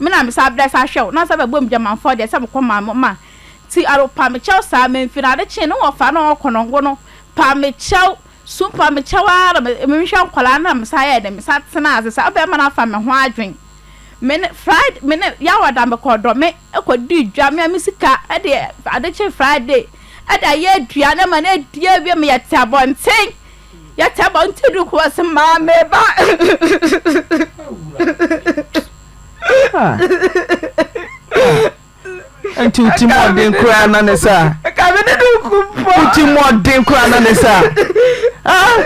Me na me san brɛ san hwɛ wo na san bɛbɔ me dwamanfoɔ deɛ sɛ mekɔ maa mo ma nti aro pa me kyɛw saa memfi no ade kyee ne wɔfa na ɔkɔ no ngo no pa me kyɛw sum pa me kyɛw ara na me mehwɛ nkwadaa no na me san yɛɛ dɛ me san tenaa ase saa bɛrima no afa me ho adwen me ne Friday me ne Yawada mekɔ dɔ me kɔ di dwa me a me sika ɛde ade kye Friday ɛde ayɛ aduane ama no adi awie me yɛte abɔnten Yɛte abɔnten du kɔ ɔse maame ba. Nti wo ti mu ɔden koraa na ne saa. Wo ti mu ɔden koraa na ne saa.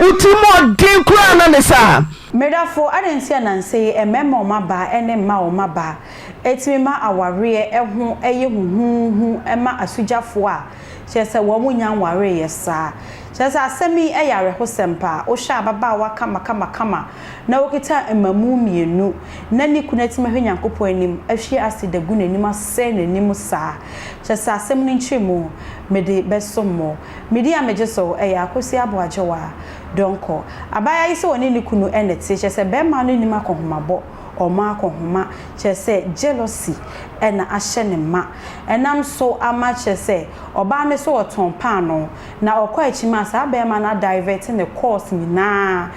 Wo ti mu ɔden koraa na ne saa. Medafo, adɛn nti a nnansa yi mmarima a wɔaba ne mmaa a wɔaba tumi ma awareɛ ho yɛ huhuuhu ma asogyafoɔ a Kyerɛ sɛ wɔn nnya nwareeɛ saa. Kyerɛ sɛ asɛm yi yɛ awerɛhosɛm paa. Wohwɛ ababaawa kamakamakama na ɔkita mmamu mmienu na ne kunu atumi ahwɛ Nyankopɔn anim ahwie acid agu n'anim asɛe n'anim saa. Kyerɛ sɛ asɛm no nkyerɛmu mede bɛsom mo. Me din a megye so yɛ Akosua Aboagyewa Donkor. Abaayewa yi sɛ ɔne ne kunu na ɛte. Kyerɛ sɛ barima no nnim akɔnhomabɔ, ɔmma akɔnhoma. Kyerɛ sɛ jealousy na ahyɛ ne ma. Ɛnam so ama kyerɛ sɛ ɔbaa no sɛ ɔtɔn paanoo na ɔkɔ akyi ma saa bɛɛma no adivɛte ne calls nyinaa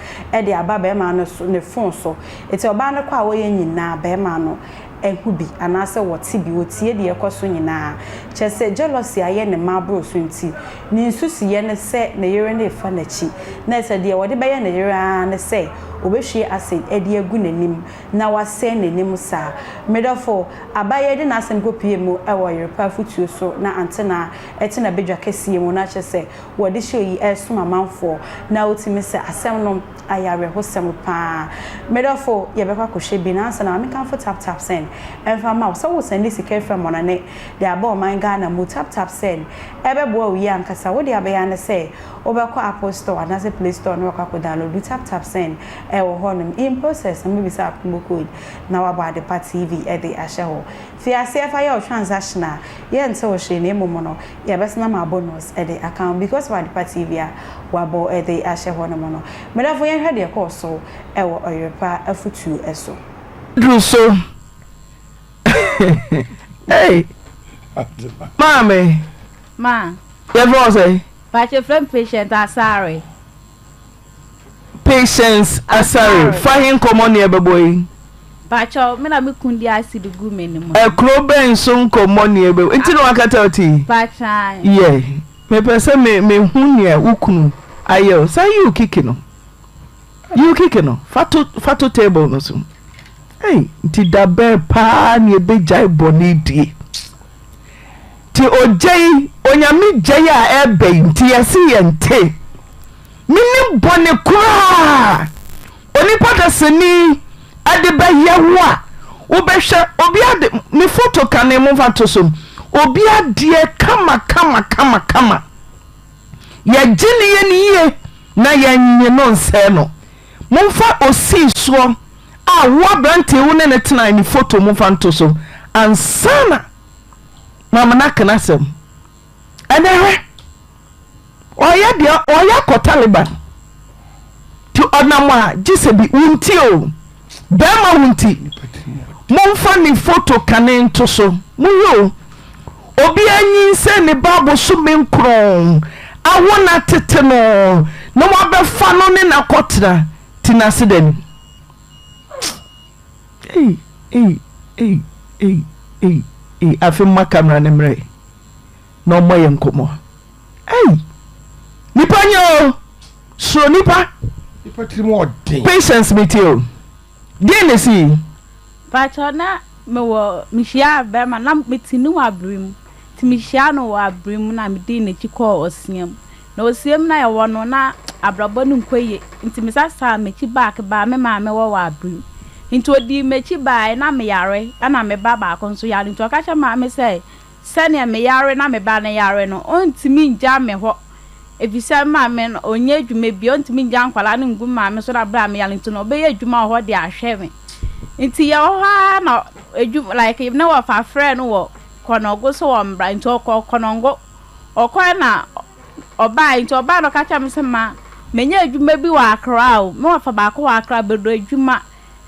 de aba bɛɛma no so ne phone so nti ɔbaa no kɔ a ɔyɛ nyinaa bɛɛma no hu bi anaasɛ wɔte bi ɔtie deɛ ɛkɔ so nyinaa kyerɛ sɛ jealousy ayɛ ne ma aboro so nti ne nsusuiɛ ne sɛ ne yere no refa n'akyi na sɛ deɛ ɔde bɛyɛ ne yere ara ne sɛ ɔbɛhwie acid de agu n'anim na wasɛe n'anim saa. Me dɔfo, abayɛ de n'asɛm kɔpue mu wɔ ɔyerepa afotuo so na antena ɛte n'abadwa kɛseɛ mu na kyerɛ sɛ wɔde hyɛ oyi resom amanfoɔ na wotumi sɛ asɛm no ayɛ awerɛhosɛm paa. Me dɔfo, yɛbɛkɔ akɔhwɛ bi na ansa na ma menkamfo Tap Tap Send ɛmfa mma wo sɛ wo sɛnde sika afiri amɔnɔne de aba ɔman Ghana mu Tap Tap Send ɛbɛboa wo yie ankasa. Wo deɛ abɛyɛ ara ne sɛ wobɛkɔ Apple Store anaasɛ Play Store na wakɔ akɔ download Tap Tap Send Ɛwɔ hɔ nom. In process no mɛbisa promo code na wabɔ Adepa TV de ahyɛ hɔ. Fi aseɛ fa yɛ wo transaction a yɛnte wo hwee na mmom no yɛbɛsan ama bonus de aka ho because of Adepa TV a wabɔ de ahyɛ hɔ nom no. Medɔfo yɛnhwɛ deɛ ɛkɔɔ so wɔ Ɔyerepa afutuo so. Duru so Hey maame. Ma. Yɛfrɛ wo sɛn? Pakyɛ frɛ me Patient Asare. Patience Asare, fa he nkɔmmɔ ne yɛbɛbɔ yi? Pakyɛw, me na me kun de acid gu m'anim. Ɛkuro bɛn so nkɔmmɔ ne yɛbɛbɔ? Nti na wakata wo ti? Pakyɛw. Yɛ, mepɛ sɛ me mehu nea wo kunu ayɛ o. San yi wo kiki no. Yi wo kiki no, fa to fa to table no so. Ei, nti da bɛn paa ne yɛbɛgyae bɔne die? Nti ogya yi, Onyame gya yi a ɛɛba yi nti yɛse yɛnte. Menim bɔne koraa onipa dasani de bɛyɛ wo a wobɛhwɛ obi ade ne foto kane momfa nto so obi adeɛ kama kama kama kama yɛgye ne yɛ ne yie na yɛnye no nsɛe no momfa osii soɔ a wo aberanteɛ wo ne ne tenae ne foto momfa nto so ansana Maame no aka n'asɛm. Ɛnɛ hwɛ, ɔyɛ deɛ ɔyɛ akɔ Taliban. Nti ɔnam a gye sɛ bi wo nti o, bɛrima wo nti. Momfa ne foto kane nto so. Mohwɛ o, obi anyinsɛn ne ba abosome nkron, awo no atete no, na wabɛfa no ne no akɔtena. Ti n'ase dɛn? Ei ei ei ei ei ei afe mma camera no mmerɛ na ɔmmɔ yɛ nkɔmmɔ ei nipa nyɛ o suro nipa. Nipa tiri mu ɔden. Patience me tie o deɛ na esi. Pakyɛw na me wɔ me hyia bɛrima na me te ne wɔ abiri mu nti me hyia no wɔ abiri mu na me dii n'akyi kɔɔ ɔsia mu. Na ɔsiam na yɛwɔ no na abrabɔ no nkɔ yie nti me san san m'akyi back baa me maame hɔ wɔ Abrim. Nti ɔdii m'akyi baeɛ na me yare ɛna me ba baako nso yare nti ɔka kyerɛ maame sɛ sɛdeɛ me yare na me ba no yare no ɔntumi ngya me hɔ efisɛ me maame no ɔnyɛ adwuma biara ɔntumi ngya nkwadaa no ngu me maame so na berɛ a me yare nti no ɔbɛyɛ adwuma wɔ hɔ de ahwɛ me. Nti yɛwɔ hɔ ara na adwuma like ne wɔfa frɛɛ no wɔ Kɔnɔgo sɛ ɔmmra nti ɔkɔɔ Kɔnɔngo. Ɔkɔe na ɔbae, nti ɔbae na ɔka kyerɛɛ me sɛ ma menya adwuma bi wɔ Accra o, me wɔfa baako wɔ Accra bɛdɔ adwuma.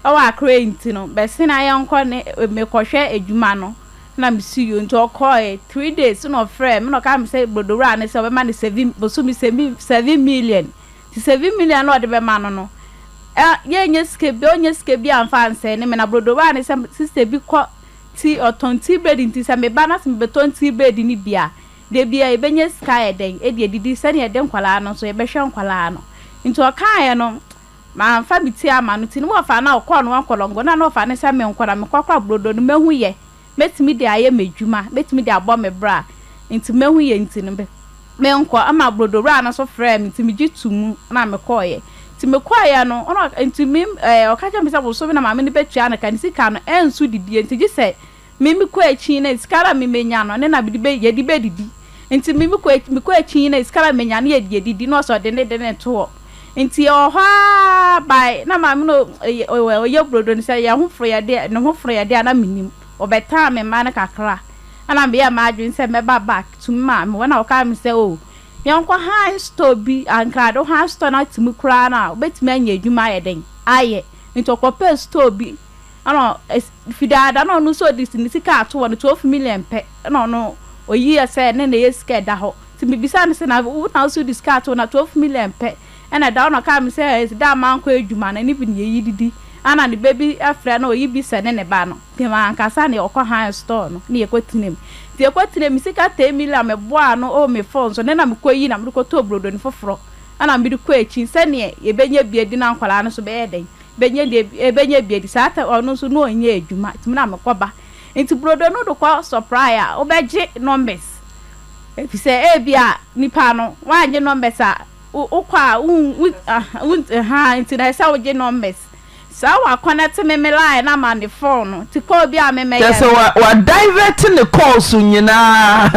Ɛwɔ Accra nti no bɛsen a yɛnkɔ ne mekɔhwɛ adwuma no na mesi yo nti ɔkɔɔɛ 3 days na ɔfrɛɛ me na ɔka me sɛ brodowura no sɛ ɔbɛma no seven bosome 7 million nti 7 million na ɔde bɛma no no ɛ yɛnyɛ sika bi ɔnyɛ sika bi amfa ansɛn ne me na brodowura no sɛ sister bi kɔ ti ɔtɔn tea bread nti sɛ meba na sɛ mebɛtɔn tea bread no bi a da bi a yɛbɛnya sika ayɛ dɛn ɛde adidi sɛnea yɛde nkwadaa no nso yɛbɛhwɛ nkwadaa no nti ɔkaeɛ no mamfa me ti ama no nti ne wɔfa no a ɔkɔɔ no wɔnkɔlɔngo na na ɔfa ne sɛ menkɔ na mekɔ kora brodo no mahu yɛ mɛtumi de ayɛ m'adwuma mɛtumi de abɔ me bra nti mahu yɛ nti no menkɔ ama brodo wura no nso frɛɛ me nti megye to mu na mekɔɔyɛ nti mekɔɔyɛ no ɔno nti me ɛɛ ɔka kyerɛ me sɛ bosome na maame no bɛtua no ka ne sika no ɛnso didie nti gye sɛ me mekɔ akyi na sika na me menya no ne na mede bɛ yɛde bɛdidi nti me mekɔ mekɔ akyi na sika na menya no yɛde yɛdidi na ɔsɛ ɔde ne de ne to hɔ nti ɛwɔ hɔ ara by na maame no ɔyɛ ɔyɛ brodo no sɛ yɛn ho foro yɛde ne ho foro yɛde a na menim ɔbɛtaa me mma no kakra ɛna meyɛ m'adwene sɛ mɛba back to me maame hɔ na ɔkaa me sɛ o yɛnkɔ han store bi ankrado han store na tumi koraa no a wobɛtumi anya adwuma ayɛ dɛn ayɛ nti ɔkɔpɛɛ store bi ɛna fidaada na ɔno nso ɔde ne sika ato hɔ no 12 million pɛ ɛna ɔno oyi yɛ sɛ ne na ɛyɛ sika ɛda hɔ nti mebisa no sɛ na wo na nso de sika ato hɔ na 12 million pɛ ɛna ɛda hɔ na ɔkaa me sɛ da a mankɔ adwuma no ne bi ne yɛyi didi ɛna ne ba bi frɛ no oyi bi sɛ ne ne ba no nti mankasa ne ɔkɔ han store no ne yɛkɔ tena mu nti yɛkɔ tena mu sika 10 million meboa no ɔwɔ me phone so ne na mekɔ yi na mede kɔtɔ brodo no foforɔ ɛna mede kɔ akyi sɛneɛ yɛbɛnya bi adi na nkwadaa no so bɛyɛ dɛn bɛnya deɛ ɛbɛnya bi adi saa ta ɔno nso na ɔnyɛ adwuma nti na mekɔ ba nti brodo no de kɔ supply a wobɛgye numbers efisɛ ebi a nipa no wangye numbers a wokɔ a wo wo ha nti na ɛsɛ wogye numbers saa wa connect me me line na ma ne phone no ti kɔ obi a me mɛyɛ kyɛ sɛ wa wa divert ne calls nyinaa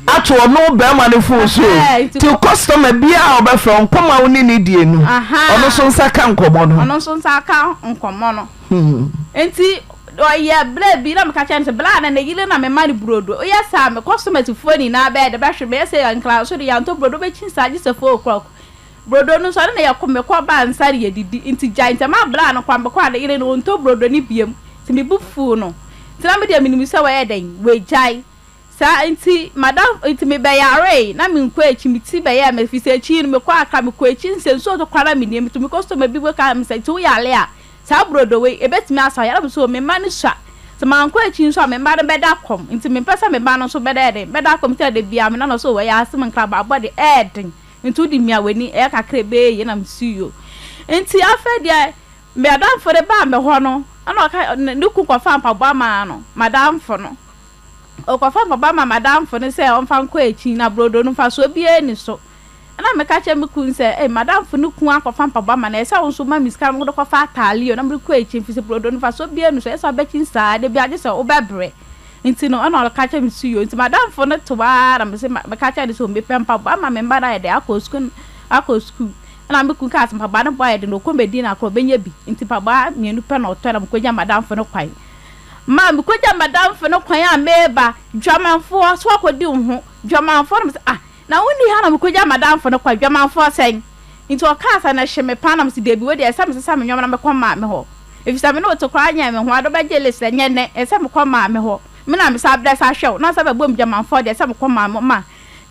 ato ɔno bɛrima no phone so ti customer biara a ɔbɛfrɛ nkɔmɔ a wo ne ne die no ɔno nso nsa ka nkɔmɔ no. Ɔno nso nsa ka nkɔmɔ no. Nti ɔyɛ berɛ bi na meka kyerɛ no sɛ bla na ne yere na mema no burodo woyɛ saa me customers foɔ nyinaa bɛyɛ de bɛhwɛ meyɛ sɛ nkra nso de yɛantɔ burodo wobɛkyi saa gye sɛ 4 o'clock brodo no nso ɔno na yɛkɔ mekɔ ba nsa de yɛdidi nti gyae nti ɛma bla no kwa mekɔ a ne yere no ɔntɔ burodo no biam nti me bo fuu no nti na medeɛ menim sɛ wɔyɛ dɛn wɔagyae saa nti madam nti mebɛyaree na menkɔ akyi me ti bɛyɛɛ me firi sɛ akyi no mekɔ akra mekɔ akyi nsɛ nsuo to koraa na mennim nti me customer bi bɛka me sɛ nti woyare a saa brodo wei ebetumi asa yare so me mma no sua sɛ mankɔ akyi nso a me mma no bɛda kɔm nti mempɛ sɛ me mma no nso bɛda yɛ den bɛda kɔm nti na da biara me nana so wɔyɛ asɛm nkrabaabɔ de ɛyɛ den nti wode mia w'ani ɛyɛ kakra ɛbɛyɛ yie na mesi yo nti afei deɛ me adamfo de baa me hɔ no ɛna ɔka ne kun kɔfa mpaboa maa no madamfo no ɔkɔfa mpaboa ma madamfo no sɛ ɔmfa nkɔ akyi na brodo no mfasoɔ biara ni so ɛna meka kyerɛ me kun sɛ ee madamfo no kun akɔfa mpaboa ma no ɛsɛ wo nso ma me sika no wode kɔfa ataale o na mede kɔ akyi mfiri sɛ brodo no mfasoɔ biara ni so ɛsɛ wobɛkyi saa da bi agye sɛ wobɛbrɛ nti no ɛna ɔka kyerɛ me si yo nti madamfo no to ara na mese meka kyerɛ no sɛ mepɛ mpaboa ma me mma no ayɛ dɛ akɔ sukuu akɔ sukuu ɛna me kun kaa sɛ mpaboa no bɔ ayɛ de na ɔkɔ mɛdi na akɔ ɔbɛnya bi nti mpaboa mmienu pɛ na ɔtɔ na mekɔgya madamfo no kwan ma mekɔgya madamfo no kwan a meba dwamanfoɔ so akɔdi wo ho dwamanfoɔ no mesɛ ah na wonni ha na mekɔgya madamfo no kwan dwamanfoɔ sɛn nti ɔkaa sɛ na hye me paa na mese dabi wo deɛ ɛsɛ mesesa me nneɛma na mekɔ maame hɔ ɛfiri sɛ me ne wote koraa nyɛ me ho ade wobɛgye list ɛnyɛ nnɛ ɛsɛ mekɔ maame hɔ me na mesa abrɛ sa ahwɛ wo na sɛ bɛbɔ me dwamanfoɔ deɛ ɛsɛ mekɔ maame ma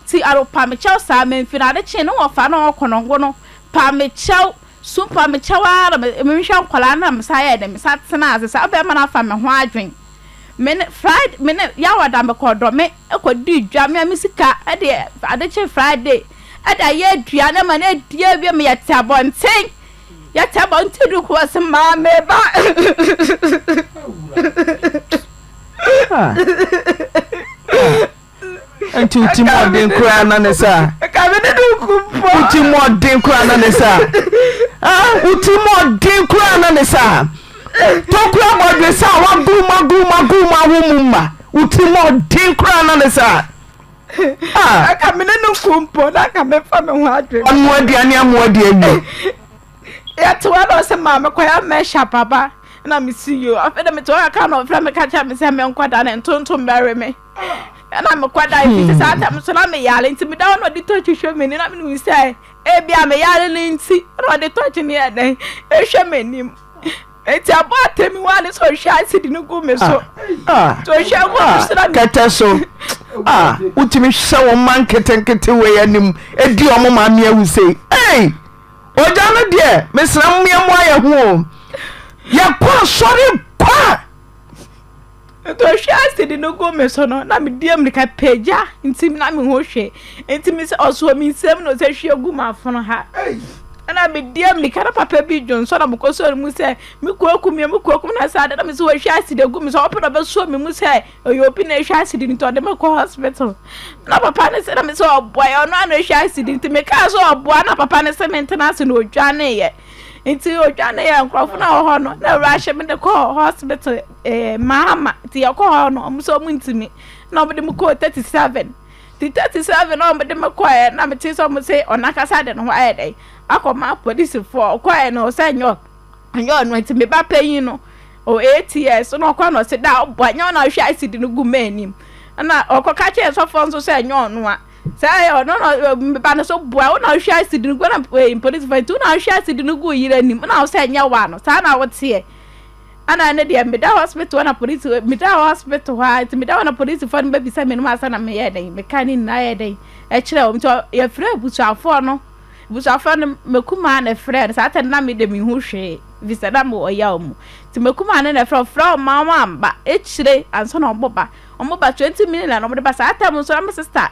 nti aropa mekyɛw saa mamfi no ade kyee ne wɔfa na ɔkɔ no ngo no pa mekyɛw sum pa mekyɛw ara na mehwɛ nkwadaa no na mesa yɛ dɛ mesa tena ase saa bɛrima no afa me ho adwen me ne Friday me ne yawada mekɔ dɔ me kɔdi dwa me a me sika ɛde ade kye Friday ɛde ayɛ aduane ma no adi awie me yɛte abɔnten yɛte abɔnten du kɔ sɛ maame ba. Nti wo ti mu ɔden koraa na ne saa. Wo ti mu ɔden koraa na ne saa. Wo ti mu ɔden koraa na ne saa. Tokura bɔdwe sa waguru mu aguru mu aguru mu awo mu ma. Wo ti mu ɔden koraa na ne saa. Aka me ne no ku mpo na aka memfa me ho adwene. Ɔnoa aduane amoa di awie. Yɛte hɔ na ɔsɛ maame kɔ ya mɛhyɛ papa na mesi yo afei de mete hɔ kakra na ɔfrɛ me ka kyerɛ me sɛ menkɔda ne ntontom bɛwe me. Ɛna mekɔda efi sɛ saa tam so na meyare nti meda hɔ na ɔde tɔkye hwɛ m'ani na menim sɛ ebi a meyare no nti na ɔde tɔkye no yɛ dɛn ehwɛ m'anim. Enti abɔ atɛmi wa ne sɛ ɔhwɛ asidi no gu me so. Nti ɔhwɛ gu me so na. Kɛtɛ so a wotumi hwɛ wɔn mma nketenkete wei anim di wɔn maame awu sei. Ei! Ogya no deɛ mesrɛ mo yɛmmoa yɛ ho o. Yɛkɔ asɔre kwa. Nti ɔhwɛ asidi no gu me so no na medi mmirika pagya nti na mehu hwee. Nti me sɛ ɔsoɔ me nsam na ɔsɛ hwie gu m'afono ha. Ɛna medi mmirika na papa bi dwonsɔ na mekɔsɔɔ ne mu sɛ me kuoku me me kuoku na saa de na me sɛ wɔhwie asidi agu me so ɔpɛ na ɔbɛsɔ me mu sɛ ɔyɛ obi na ɛhwie asidi nti ɔde me kɔ hospital. Na papa no sɛ na me sɛ ɔboa yɛ ɔno a na ɔhwie asidi nti mekaa sɛ ɔboa na papa no sɛ mentena ase na ɔdwaneeɛ. Nti ɔdwaneeɛ nkurɔfo no a wɔ hɔ no na awura me de kɔɔ hospital eh, Mahama nti yɛkɔ hɔ no ɔmo sɛ ɔmo ntumi na ɔmo de me kɔɔ 37 nti 37 na ɔmo de me kɔɛ na mete sɛ ɔmo sɛ ɔno ankasa de ne ho ayɛ dɛn akɔma polisifoɔ ɔkɔɛ no ɔsɛ nyɛ nyɛ ɔno nti me ba panyin no ɔ 8 years na ɔkɔ na ɔsɛ da ɔbɔ nyɛ ɔno ɔhwɛ asidi no gu m'anim na ɔkɔka kyerɛ sɔfoɔ nso sɛ nyɛ ɔno a Sɛ ɔno na me ba no so boa wo na ɔhwɛ asidi no gu na polisifoɔ nti wo na ɔhwɛ asidi no gu yere anim na wo sɛ nyɛ wa no saa na woteɛ ɛna ne deɛ meda hospital na polisi meda hospital hɔ a nti meda hɔ na polisifoɔ no bɛbisa me no asa na meyɛ dɛn meka ne nyinaa yɛ dɛn ɛkyerɛ wɔn nti yɛfrɛ abusuafoɔ no abusuafoɔ no mekumaa na ɛfrɛ no saa tɛ na me de mehu hwee fisɛ na mewɔ yaw mu nti mekumaa no na ɛfrɛ ɔfrɛ ɔma wɔn amba ekyire ansa na ɔbɔ ba Ɔmo ba 20 million na ɔmo de ba saa time nso na me sister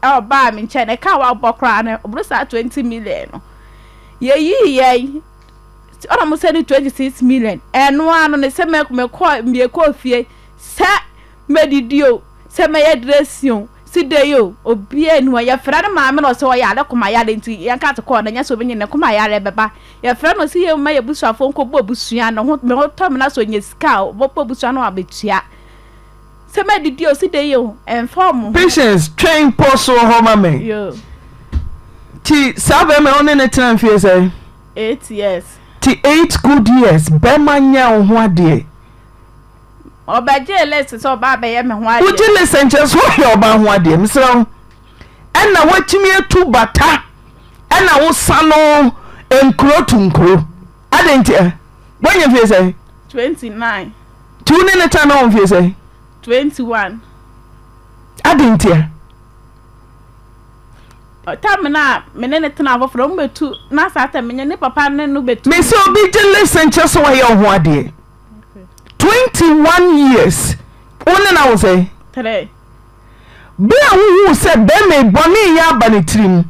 a ɔbaa me nkyɛn no ɛka a wabɔ koraa no ɔboro saa 20 million no yɛyii yɛn ɔna mo sɛ ne 26 million ɛno ano ne sɛ mekɔ mekɔ fie sɛ mɛdidi o sɛ mɛyɛ dressing o si de yi o obiara ni hɔ yɛfrɛ no maame na ɔsɛ ɔyɛ ale koma yare nti yɛn ka te kɔɔ na nyɛ sɛ obi nye ne koma yare bɛba yɛfrɛ no sɛ yɛn mma yɛ busuafoɔ nkɔbɔ abusua no ho me ho tɔ me na sɛ ɔnya sika a ɔbɛbɔ abusua no abɛtua Sɛ mɛdidi o, si dɛ yi o, ɛnfa ɔmo ho. Patience, twɛn pɔ so wɔ hɔ ma me. Yo. Ti saa bɛrima yi wo ne no tena mfie sɛn? Eight years. Ti eight good years bɛrima nyɛ wo ho adeɛ. Ɔbɛgyee list sɛ ɔba abɛyɛ me ho adeɛ. Wogye list nkyerɛ sɛ ɔyɛ ɔbaa ho adeɛ mesrɛ wo. Ɛna woatumi atu bata ɛna wosa no nkuro to nkuro. Adɛn nti ɛ? Woanya mfie sɛn? 29. Nti wo ne no tena na ɔwɔ mfie sɛn? 21. Adɛn ntia? Tam no a me ne no tena foforɔ ɔmo bɛtu na saa tam menyɛ ne papa ne no bɛtu. Me sɛ obi gye listen kyerɛ sɛ wayɛ wo ho adeɛ. 21 years wo ne no awo sɛn? 3. Bere a wuhuu sɛ barima yi bɔne reyɛ aba ne tirim,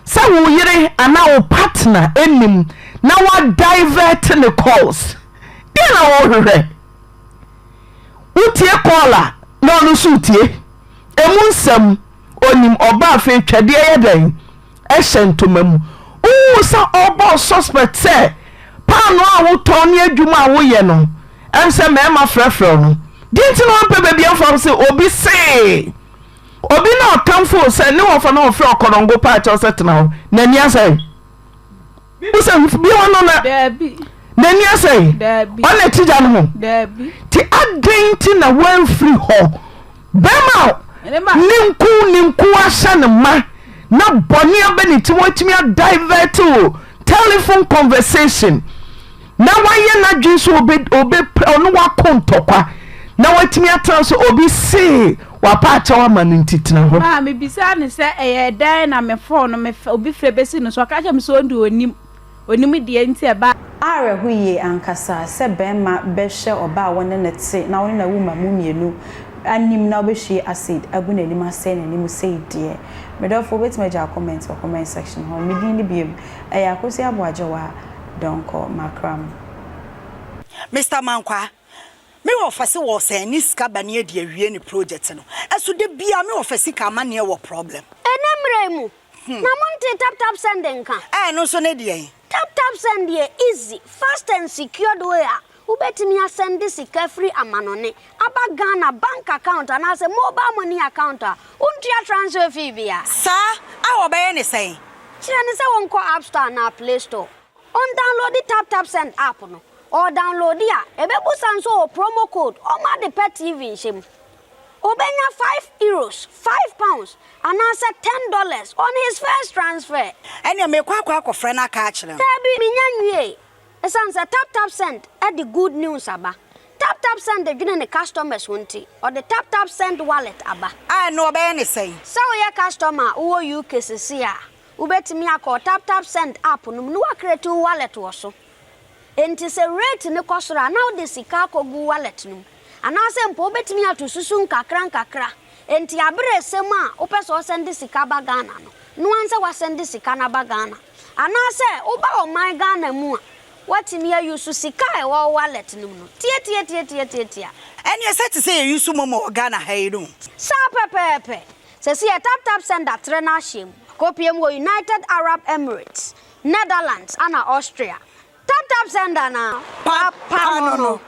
sɛ wo yere anaa wo partner nnim na woadivert ne calls, deɛn na worehwehwɛ? Wotie call a, na ɔno nso retie. Emu nsɛm, onim ɔba afei twɛdeɛ yɛ dɛn? Ɛhyɛ ntoma mu. Wohuu sɛ ɔrebɔ wo suspect sɛ paanoo a wotɔn ne adwuma a woyɛ no, ɛm sɛ mmarima frɛfrɛ wo no, deɛ nti na wampɛ baabi amfa wo sɛ obi see obi na ɔkamfo wo sɛ ne wɔfa na ɔfrɛ ɔkɔrɔngo paa kyɛw sɛ tena hɔ n'ani asɛe wo sɛ bi hɔ no na n'ani asɛe ɔna akyigya no ho nti adɛn nti na woamfiri hɔ bɛrima ne nku ne nku ahyɛ ne ma na bɔne abɛ ne ti watumi adivert wo telephone conversation na wayɛ n'adwene sɛ ɔbɛ ɔbɛpira ɔne wako ntɔkwa na watumi atena sɛ obi see wapa akyɛw ama no nti tena hɔ. Maa mebisaa no sɛ ɛyɛ dɛn na me phone no me obi frɛ bɛsi no so ɔka kyerɛ me sɛ ɔno deɛ ɔnim ɔnim deɛ nti ɛbaa. Awerɛho yie ankasa sɛ barima bɛhwɛ ɔbaa a wo ne no te na wo ne no awu ma mo mmienu anim na wobɛhwie acid agu n'anim asɛe n'anim sei deɛ. Me dɔfo wobɛtumi agya wo comment wɔ comment section hɔ. Me din ne biom ɛyɛ Akosua Aboagyewa. Donkor Makram. Mister Mankwaa, me wɔfa se wɔɔsɛn ne sika ba ne adi awie ne project no, ɛso da biaa me wɔfa sika amaneɛ wɔ problem. Ɛnnɛ mmerɛ yi mu, na montee tap tap send nka? Ɛɛ ɛno nso ne deɛn? Tap tap send yɛ easy, fast and secured way a wobɛtumi asɛnde sika firi amanɔne aba Ghana bank account anaasɛ mobile money account a wontua transfer fee biara. Saa a wɔbɛyɛ ne sɛn? Kyerɛ no sɛ ɔnkɔ App Store anaa Play Store, ɔndownloadi TapTapSend app no. Ɔdownloadi a, ɛbɛbusa nso ɔwɔ promo code ɔma ade pɛ TV nhyɛ mu. Ɔbɛnya €5, £5, anaasɛ $10 on his first transfer. Ɛnneɛ merekɔ akɔ akɔfrɛ no aka akyerɛ no. Daabi, mennya nwiei. Esiane sɛ TapTapSend de good news aba, TapTapSend dwene ne customers ho nti, ɔde TapTapSend Wallet aba. A ɛno ɔbɛyɛ ne sɛn? Sɛ woyɛ customer a wowɔ UK sesei a, wobɛtumi akɔ TapTapSend app no mu na woacreate wo wallet wɔ so. Enti sɛ rate no kɔ soro a, na wode sika akɔgu wo wallet no mu. Anaasɛ mpo wobɛtumi ato susu nkakrankakra. Enti aberɛ ɛsɛ mu a wopɛ sɛ ɔsɛnde sika ba Ghana no, noa nsɛ woasɛnde sika no aba Ghana. Anaasɛ woba ɔman Ghana mu a, woatumi a use sika a ɛwɔ wo wallet no mu no tiatiatiatiatiatia. Ɛneɛ sɛ te sɛ yɛ use momo wɔ Ghana ha yi no. Saa pɛpɛɛpɛ! Sɛsi yɛ tap tap sender trɛ n'ahyeɛ mu, akɔpie mu wɔ United Arab Emirates, Netherlands ana Austria. Tap tap sender na Papa no no.